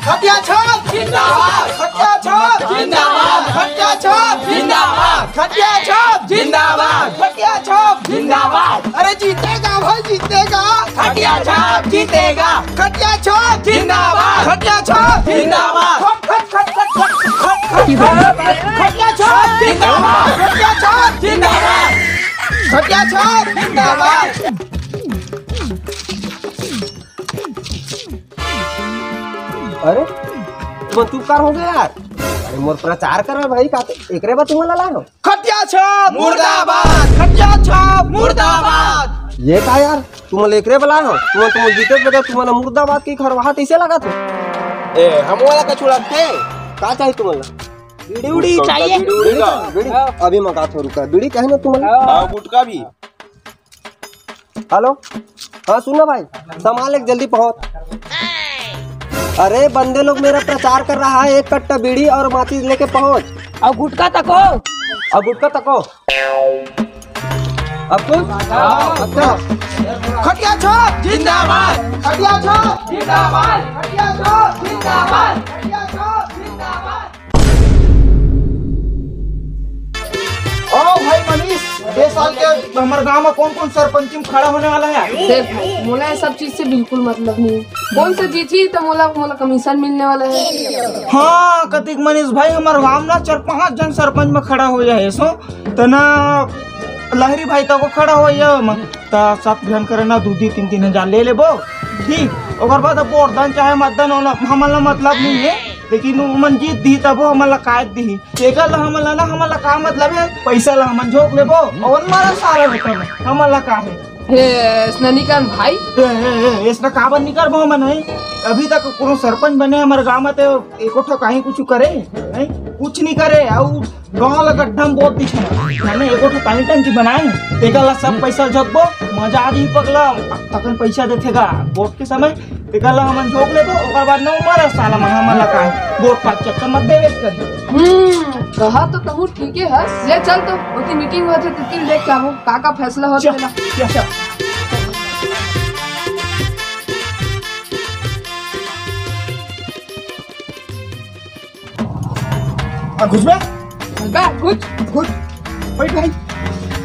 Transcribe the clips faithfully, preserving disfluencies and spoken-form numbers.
खटिया छाप जिंदाबाद, खटिया छाप जिंदाबाद, खटिया छाप जिंदाबाद, खटिया छाप जिंदाबाद, खटिया छाप जिंदाबाद। अरे जीतेगा भाई, जीतेगा। खटिया छाप जीतेगा। खटिया छाप जिंदाबाद, खटिया छाप जिंदाबाद। खट, खट, खट, खट, खट, खट, खट, खट। खटिया छाप जिंदाबाद, खटिया छाप जिंदाबाद, खटिया छाप जिंदाबाद। अरे, तुमन चुप कर हो गया यार। अरे, मोर प्रचार कर रहे भाई, का ते एकरे बर तुमन ला लाए हो? खटिया छाप मुर्दाबाद, खटिया छाप मुर्दाबाद। ये का यार, तुमन ला एकरे बर लाए हो? तुमन, तुमन जीते बगैर तुमन ला मुर्दाबाद की खरवाहा तैसे लगा थे? ए, हम वाला का छुड़ाते। का चाहिए तुमन ला? बीड़ी उड़ी चाहिए। बीड़ी, बीड़ी, अभी मंगा थो, रुका। बीड़ी चाहिए ना तुमन ला? हाँ, गुटखा भी। हेलो, हाँ सुन ना भाई, सामान लेके जल्दी पहुँच। अरे बंदे लोग मेरा प्रचार कर रहा है, एक कट्टा बीड़ी और माचिस लेके पहुँच। और गुटखा तको। और गुटखा तको। अब कुछ? अच्छा। खटिया छाप जिंदाबाद, खटिया छाप जिंदाबाद, खटिया छाप जिंदाबाद, खटिया छाप जिंदाबाद। ओ भाई मनीष, ए साल के हमर गांव में कौन कौन सरपंची में खड़ा होने वाला है? देख भाई, मोला ये सब चीज से बिल्कुल मतलब नहीं है। कौन सा जीतही तो मोला, मोला कमीशन मिलने वाला है। हाँ, कतिक मनीष भाई, हमर गांव ना चार पांच जन सरपंच में खड़ा हो जाए सो, त ना लहरी भाई तको खड़ा हो जाए, त सब झन करे ना दू दू तीन तीन हजार ले लेबो, ठीक। ओकर बाद अब वोट दान चाहे मतदान, ओला हमन ला मतलब नहीं है, लेकिन ओमन जीत दी तबो हमन ला कायद दी। तेकर ला हमन ला ना, हमन ला का मतलब है, पैसा ला हमन झोंक लेबो, और मारा सारा रकम हमन ला का है। हे, ऐसना नहीं कर भाई। ए, ए, ए, ऐसना काबर नहीं करबो हमन है? अभी तक कोनो सरपंच बने हमर गांव में ते एको ठो कहीं कुछ करे, हैं? कुछ नहीं करे, अउ गांव ला गड्ढा में बोत दिखे। मैंने एको ठो पानी टंकी बनाए, तेकर ला सब पैसा झोंकबो, मजा आ जाही पगला, तकन पैसा देथेगा वोट के समय। तेकर ला हमन झोंक लेबो, ओकर बाद न उमर है साला मन हमन ला काहे वोट पात चक्कर मत देवे करी। हम्म, कहा तो तहूँ ठीके हस। ले चल तो, ओती मीटिंग होथे, तेती देख के आबो, का का फैसला होथे चल, तेला। चल, चल। आ, घुसबे? बा, घुस। घुस। बैठ भाई।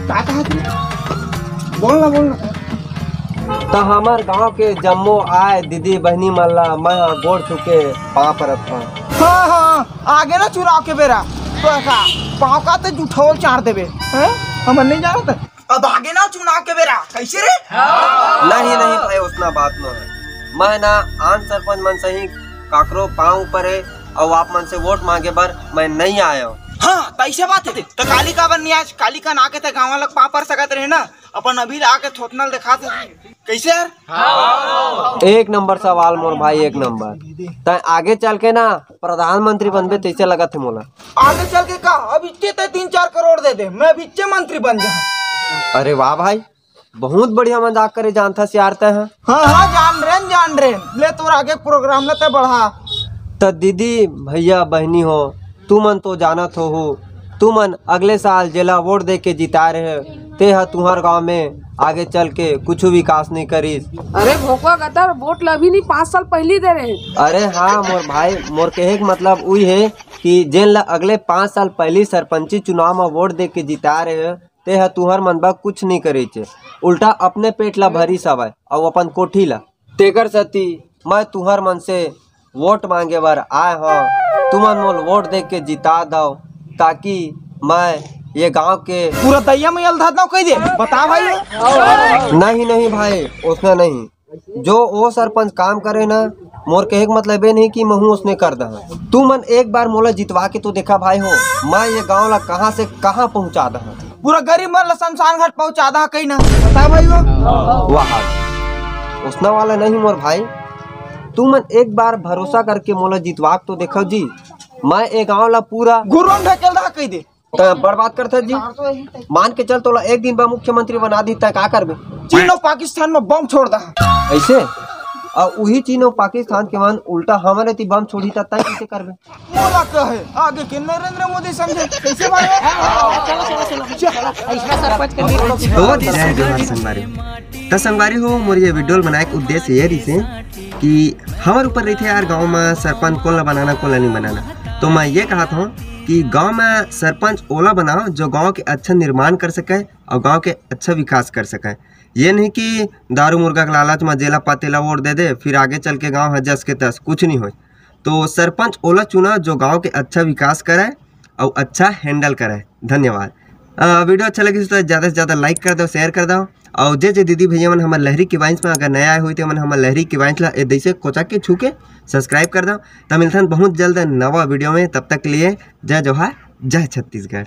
का कहा तू? बोल ना, बोल ना। त हमर गांव के जम्मो आए दीदी बहिनी मन ला मैं ह गोड़ छू के पाँव परत हंव। हाँ, हाँ, आगे ना चुनाव के बेरा। तो का, पाँव का ते जुठौल चार देबे। हैं? हमन नहीं जानत। अब आगे ना चुनाव के बेरा, कैसे रे? नहीं, नहीं भाई, ओतना बात न है। मैं ना आन सरपंच मन सही काकरो पाँव ऊपर है, अउ आप मन से वोट मांगे बर मैं नहीं आया हूँ। हाँ, त ऐसे बात है। त काली काबर नहीं आज? काली का ना के ते गाँव वाला पाँव पर सकत रहे ना, अपन अभी ला आके थोथना ल देखा थे। कैसे यार? एक नंबर सवाल मोर भाई, एक नंबर। तैं आगे चल के ना प्रधानमंत्री बनबे तैसे लगत है मोला। आगे चल के का? अब इतने तय तीन चार करोड़ दे दे, मैं अब इच्चे मंत्री बन जाऊँ। अरे वाह भाई, बहुत बढ़िया मजाक करे जानथस यार तैं ह। हाँ, हाँ, जान रेन, जान रेन। ले तोर आगे प्रोग्राम ल तय बढ़ा। त दीदी, भैया, बहिनी हो, तुमन तो जानत होहू, तुमन अगले साल जेला वोट दे के जिताए रहे, ते ह तुंहर गांव में आगे चल के कुछु विकास नहीं करिस। अरे भोकवा गतर, वोट ल अभी नहीं, पाँच साल पहली दे रहे। अरे हाँ मोर भाई, मोर कहे के मतलब उही है कि जेन ल अगले पाँच साल पहली सरपंची चुनाव म वोट दे के जिताए रहे, ते ह तुंहर मन बर कुछ नहीं करिस, उल्टा अपने पेट ल भरिस हवय अउ अपन कोठी ल। तेकर सेती मैं तुंहर मन से वोट मांगे बर आए हंव, तुमन मोल वोट दे के जिता दव, ताकि मैं ये गांव के पूरा दैया में अलधा दव कह दे। बता भाई। नहीं, नहीं भाई, ओसने नहीं। जो ओ सरपंच काम करे ना, मोर कहे के मतलब ये नहीं कि महू ओसने कर दहा। तुमन एक बार मोला जितवा के तो देखा भाई हो, मैं ये गांव ला कहां से कहां पहुंचा दहा। पूरा गरीब मन ला शमशान घाट पहुंचा दहा कहीं ना। बता भाई हो। वाह, ओसना वाला नहीं मोर भाई, तुमन एक बार भरोसा करके मोला जितवा के तो देखो जी, मैं ए गांव ला पूरा घुर्रम ढकेल दहा कह दे। त बड़ बात करथे जी। मान के चल, तोला एक दिन बर मुख्यमंत्री बना दी, तै का करबे? चीन अउ पाकिस्तान में बम छोड़ दहा। ऐसे? अउ उही चीन अउ पाकिस्तान के मन उल्टा हमरे ती बम छोड़ी, त तै कैसे करबे? मोला कहे, आगे के नरेंद्र मोदी समझे, कैसे भाई? चलो, चलो, चलो, चलो। ऐसा सरपंच के लिए तो जय जोहार संगवारी। त संगवारी हो, मोर ये वीडियो बनाए के उद्देश्य ये रहिसे कि हमर ऊपर रहिथे यार, गांव में सरपंच कोन ला बनाना, कोन ला नहीं बनाना। तो मैं ये कहत हूँ कि गांव में सरपंच ओला बनाओ जो गांव के अच्छा निर्माण कर सके और गांव के अच्छा विकास कर सके। ये नहीं कि दारू मुर्गा के लालच में जेला पाते ला वोट दे दे, फिर आगे चल के गांव है जस के तस, कुछ नहीं होय। तो सरपंच ओला चुना जो गांव के अच्छा विकास करे और अच्छा हैंडल करे। धन्यवाद। वीडियो अच्छा लगिस तो ज्यादा से ज्यादा लाइक कर दो, शेयर कर दो। और जे जे दीदी भैया मन हमर लहरी की वाइन्स में अगर नया आए हुई तो मन हमर लहरी की वाइन्स ला ए दैसे कोचा के छू के सब्सक्राइब कर दो। तो मिलथन बहुत जल्द नवा वीडियो में, तब तक के लिए जय जोहार, जय छत्तीसगढ़।